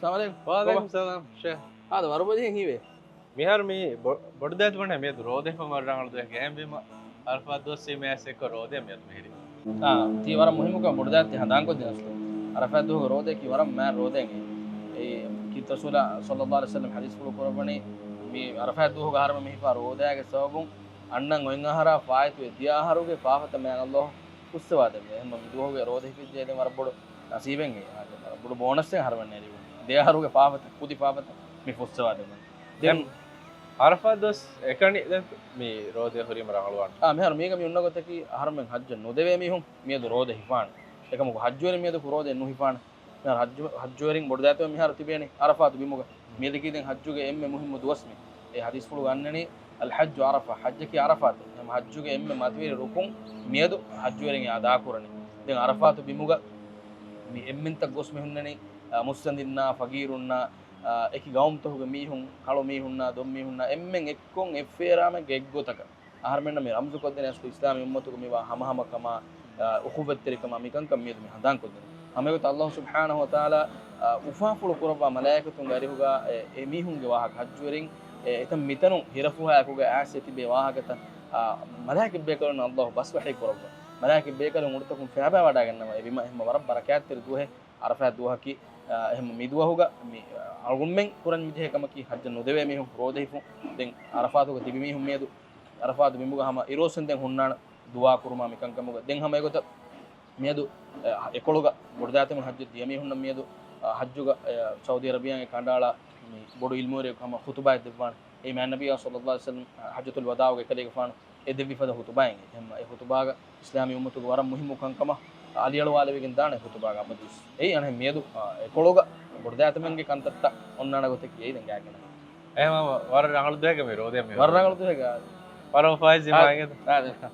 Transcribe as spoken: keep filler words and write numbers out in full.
ސަލާމް އަލައިކުމް. ވަޢަލައިކުމް ސަލާމް ޝޭޚް. އާދަ ވަރުބަދިހެން ހީވޭ. މިހާރު މި ބޮ-، ބޮޑުދައިތަ ބަނޑެ މިއަދު ރޯދަ ހިފަން ވަރަށް ރަނގަޅު ދުވަހެއް ގެއިން ބީމަ އަރަފާތް ދުވަސް މި އައިސް އެއްކޮށް ރޯދަ މިއަދު މިހިރީ. އާ، ތީ ވަރަށް މުހިއްމު ކަމެއް ބޮޑުދައިތަ ހަނދާންކޮށްދިން އަސްލު. އަރަފާތް ދުވަހުގެ ރޯދައަކީ ވަރަށް މާތް ރޯދައެއް. އެ ކީރިތި ރަސޫލާ ޞައްލައްލާހު ޢަލައިހި ވަސައްލަމް ޙަދީޘްފުޅު ކުރައްވަނީ މި އަރަފާތް ދުވަހުގެ އަހަރުމެން މި ހިފާ ރޯދައިގެ ސަބަބުން އަންނަން އޮތް އަހަރާ ފާއިތުވެ ދިޔަ އަހަރުގެ ފާފަތައް މާތް ﷲ ފުއްސަވާދެއްވޭ. އެހެން މި ދުވަހުގެ ރޯދަ ހިފިއްޖެ ދެން ވަރަށް ބޮޑު ނަސީބެއް އެ. ވަރަށް ބޮޑު ބޯނަސްއެއް އަހަރުމެން ނެރިވުނީ. ދެ އަހަރުގެ ފާފަތައް، ކުދި ފާފަތައް މި ފުއްސަވާދެއްވަނީ. ދެން އަރަފާތް ދުވަސް އެކަނި ދެން މި ރޯދަ ހުރީމަ ރަނގަޅުވާނެ. އާ، މިހާރު މީގަ މި އޮންނަ ގޮތަކީ އަހަރުމެން ޙައްޖަށް ނުދެވޭ މީހުން މިއަދު ރޯދަ ހިފާނެ. އެކަމަކު ޙައްޖުވެރިން މިއަދު ރޯދައެއް ނުހިފާނެ. މިހާރު ޙައްޖު-، ޙައްޖުވެރިން ބޮޑުދައިތަ މިހާރު ތިބޭނެ އަރަފާތު ބިމުގަ. މިއަދަކީ ދެން ޙައްޖުގެ އެންމެ މުހިއްމު ދުވަސް މި. އެ ޙަދީޘްފުޅުގަ އަންނަނީ، "الحج عرفة"، ޙައްޖަކީ އަރަފާތު. އެހެން ޙައްޖުގެ އެންމެ މަތިވެރި ރުކުން މިއަދު ޙައްޖުވެރިން އެ އަދާކުރަނީ. ދެން އަރަފާތު ބިމުގަ މި އެންމެންތައް ގޮސް މި ހުންނަނީ، އާ، މުއްސަނދިންނާ، ފަގީރުންނާ، އާ، އެކި ގައުމުތަކުގެ މީހުން، ކަޅު މީހުންނާ، ދޮން މީހުންނާ، އެންމެން އެއްކޮށް އެއްފޭރާމެއްގެ އެއްގޮތަކަށް. އަހަރުމެންނަށް މި ރަމްޒުކޮށްދޭނެ އަސްލު އިސްލާމީ އުއްމަތުގަ މިވާ ހަމަހަމަކަމާ، އުޚުއްވަތްތެރިކަމާ މިކަންކަން މިއަދު މި ހަނދާންކޮށްދެނީ. ހަމައެގޮތަށް ﷲ ސުބްޙާނަހޫ ވަތަޢާލާ، އާ، އުފާފުޅު ކުރައްވާ މަލާއިކަތުންގެ އަރިހުގަ އެ، އެ މީހުންގެ ވާހަކަ ޙައްޖުވެރިން އެ، އެތަން މިތަނުން ހިރަފުހާއެކުގަ އައިސް ތިބޭ ވާހަކަތައް، އާ، މަލާއިކަ ބޭކަލުން ﷲ ބަސް ވަޙީ ކުރައްވާ. މަލާއިކަ ބޭކަލުން އުޑުތަކުން ފައިބާވަޑައިގަންނަވާ އެ ބިމަށް. އެހެންމަ ވަރަށް ބަރަކާތްތެރި ދުވަހެއް އަރަފާތް ދުވަހަކީ، އާ، އެހެން މި ދުވަހުގަ މި، އާ، އަޅުގަނޑުމެން ކުރަން މިޖެހޭ ކަމަކީ ޙައްޖަށް ނުދެވޭ މީހުން ރޯދަ ހިފުން. ދެން އަރަފާތުގަ ތިބި މީހުން މިއަދު އަރަފާތު ބިމުގަ ހަމަ އިރުއޮއްސެން ދެން ހުންނާނެ ދުޢާ ކުރުމާ މިކަންކަމުގަ. ދެން ހަމައެގޮތަށް މިއަދު، އެ، އެކޮޅުގަ ބޮޑުދައިތަމެން ޙައްޖަށް ދިޔަ މީހުންނަށް މިއަދު، އަ، ޙައްޖުގަ، އެ، ސައުދީ އަރަބިޔާގެ ކަނޑައަޅާ މި ބޮޑު ޢިލްމުވެރިޔަކު ހަމަ ޚުތުބާއެއް ދެއްވާނެ. އެ މާތް ނަބިއްޔާ ޞައްލައްލާހު ޢަލައިހި ވަސައްލަމް ޙައްޖަތުލް ވަދާޢުގެ ކަލޭގެފާނު އެ ދެއްވި ފަދަ ޚުތުބާއެއް. އެހެންމަ އެ ޚުތުބާގަ އިސްލާމީ އުއްމަތުގެ ވަރަށް މުހިއްމު ކަންކަމަށް އަލިއަޅުވާލެވިގެން ދާނެ ޚުތުބާގަ އަބަދުވެސް. އެއީ އަނެއް މިއަދު، އާ، އެކޮޅުގަ ބޮޑުދައިތަމެންގެ ކަންތައްތައް އޮންނާނެ ގޮތަކީ އެއީ ދެން ގާތްގަނޑަކަށް. އެހެންމަ ވަރަށް ރަނގަޅު ދުވަހެއްގަ މި ރޯދަ މި ވަރަށް ރޯދަ. ރަނގަޅު ދުވަހެއްގަ. ވަރަށް އުފާވެސް ޖިމާގެ. އާ، އާ.